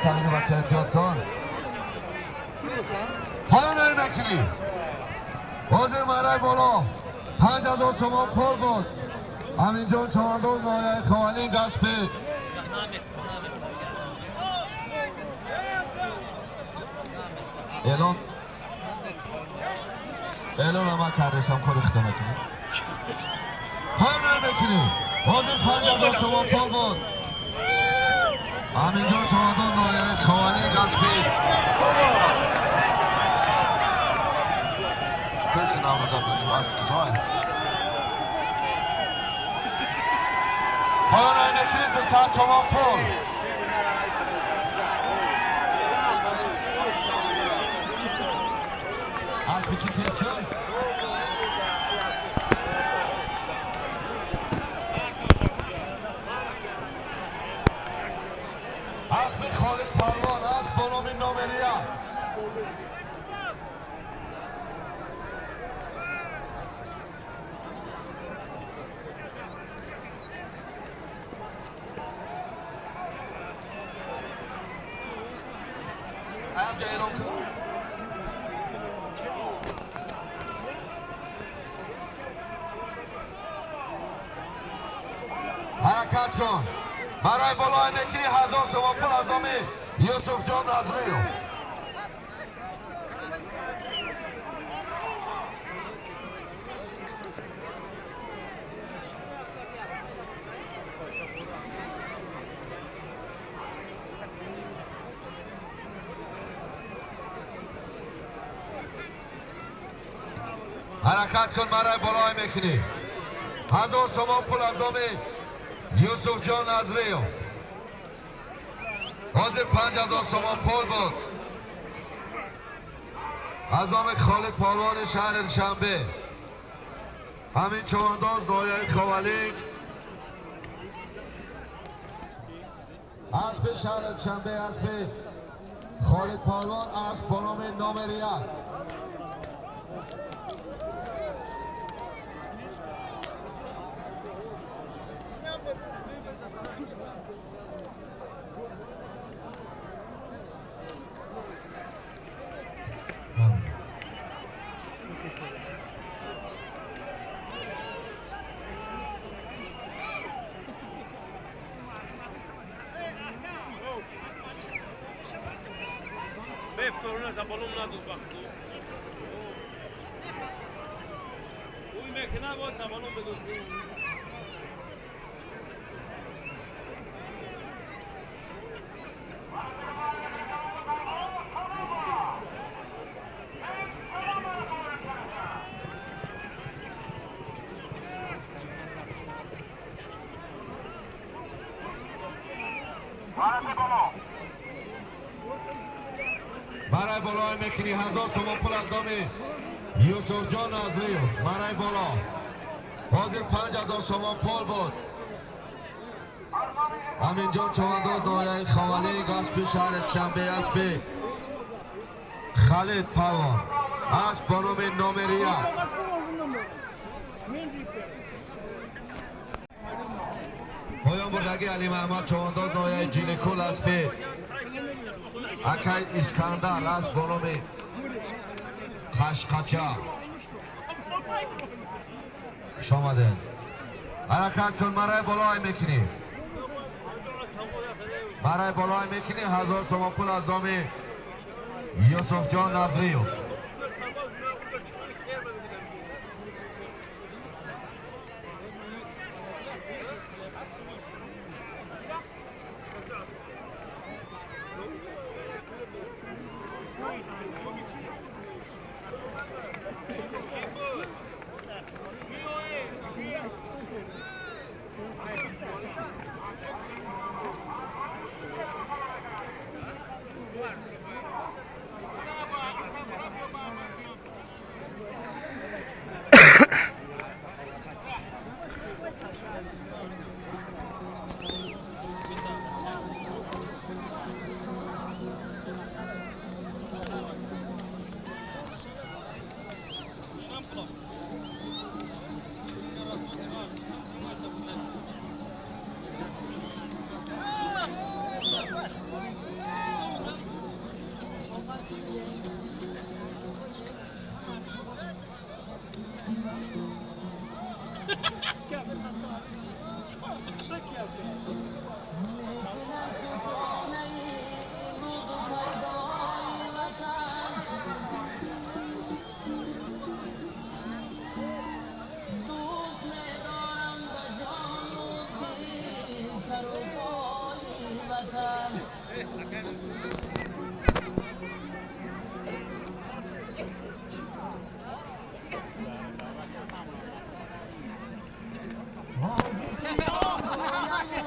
Ин бача эҳтиёт кун. Поён мекунӣ. Ҳозир марай боло 5000 сомон пул буд. Аминҷон човандоз ноҳияи Ховалинг аспи эълон эълон ама кардесам, кори хито накунӣ. Поён мекунӣ. Ҳозир 5000 сомон пул буд. Аминҷон човандоз ноҳияи Ховалинг аспи тез ки наврӯза асп. Поён мекунӣ, 200 сомон пул. Аспи ки, тез кун. Аспи Холид Палвон, асп бо номи номери 1. Аямҷа эълон кун. Ҳаракат кун. Барои болои мекунӣ, 1000 сомон пул аз номи Юсуфҷон Назриев. Ҳаракат кун, барои болои мекунӣ, 1000 сомон пул аз номи Юсуфҷон Назриев. Ҳозир 5000 сомон пул буд аз номи Холид Полвони шаҳри Душанбе. Ҳамин човандоз ноҳияи Ховалинг, аспи шаҳри Душанбе, аспи Холид Полвон, асп бо номи номери 1. Барои болои мекунӣ, 1000 сомон пул аз номи Юсуфҷон Назриев. Барои боло ҳозир 5000 сомон пул буд. Аминҷон човандоз ноҳияи Ховалинг, аспи шаҳри Душанбе, аспи Халид Палвон, асп бо номи номери 1. Поён бурдагӣ Алимаҳмад човандоз ноҳияи Ҷиникул, аспи акай Искандар, асп бо номи Қашқача. Хуш омадед. Ҳаракат кун, марай болои мекунӣ. Барои болои мекунӣ, 1000 сомон пул аз номи Юсуфҷон Назриев.